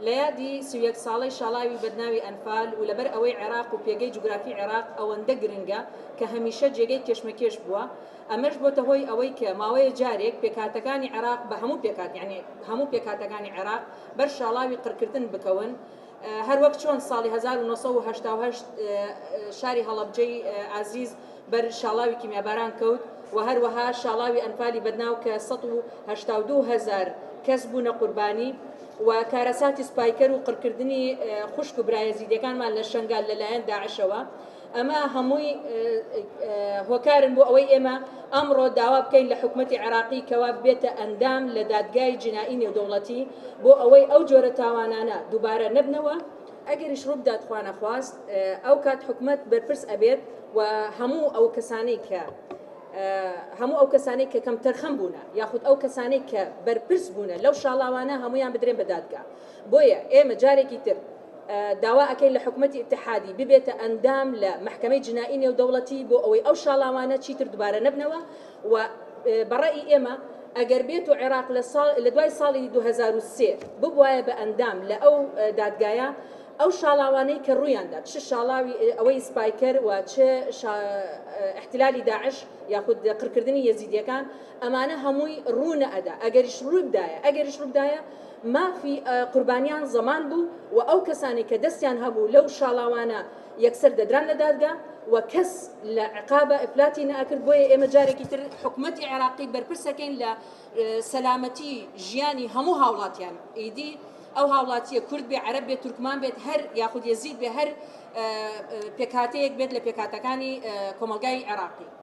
لە یادی 31 ساڵەی شاڵاوی بەدناوی ئەنفال و لەبەر ئەوەی عێراق و پێگەی جوگرافی عێراق ئەوەندە گرنگە کە هەمیشە جێگەی کێشمەکێش بووە، ئەمەش بۆتە هۆی ئەوەی کە ماوەیە جارێک پێکهاتەکانی عێراق بە هەموو پێکهات یانی هەموو پێکهاتەکانی عێراق بەر شاڵاوی قڕکردن بکەون. هەروەک چۆن ساڵی 1988 شاری هەڵەبجەی ئازیز بەر شاڵاوی کیمیاباران کەوت و هەروەها شاڵاوی ئەنفالی بەدناو کە 182 هەزار کەس بوونە قوربانی و کارەساتی سپایکەر و قڕکردنی خوشک و برا یەزیدیەکانمان لە شەنگال لەلایەن داعشەوە. ئەمە هەمووی هۆکارن بۆ ئەوەی ئێمە ئەمڕۆ داوا بکەین لە حکومەتی عێراقی کەوا ببێتە ئەندام لە دادگای جینائی نێودەوڵەتی بۆ ئەوەی ئەو جۆرە تاوانانە دووبارە نەبنەوە، ئەگەریش ڕووبدات خوانەخواست ئەو کات حکومەت بەرپرس ئەبێت و هەموو ئەو کەسانەی کە هەموو ئەو کەسانەی کە کەمتەرخەم بوونە یاخود ئەو کەسانەی کە بەرپرس بوونە لەو شاڵاوانە هەموویان بدرێن بە دادگا. بۆیە ئێمە جارێکی تر داوا ئەکەین لە حکومەتی ئیتحادی ببێتە ئەندام لە مەحکەمەی جنائی نێودەوڵەتی بۆ ئەوەی ئەو شاڵاوانە چیتر دوبارە نەبنەوە و بە ڕەئی ئێمە ئەگەر بێت و عێراق لە ساڵ لە دوای ساڵی 2003 ببوایە بە ئەندام لە ئەو دادگایە ئەو شاڵاوانەی کە ڕوویاندا چ شاڵاوی ئەوەی سپایکەر و چ ئیحتلالی داعش یاخود قڕکردنی یەزیدیەکان ئەمانە هەمووی ڕوو نەئەدا ئەگەریش ڕووبدایە ئەگەریش ڕووبدایە مافی قوربانیان زەمان بوو و ئەو کەسانەی کە دەستیان هەبوو لەو شاڵاوانە یەکسەر دەدران لە دادگا و کەس لە عقابە ئفلاتی نەئەکرد بۆیە ئێمە جارێکی تر حکومەتی عێراقی بەرپرسەکەین لە سەلامەتی ژیانی هەموو هاوڵاتیان ئیدی ئەو هاوڵاتیە کورد بێ عەرەب بێ تورکمان بێت هەر یاخود یەزید بێ هەر پێکهاتەیەک بێت لە پێکهاتەکانی کۆمەڵگای عێراقی.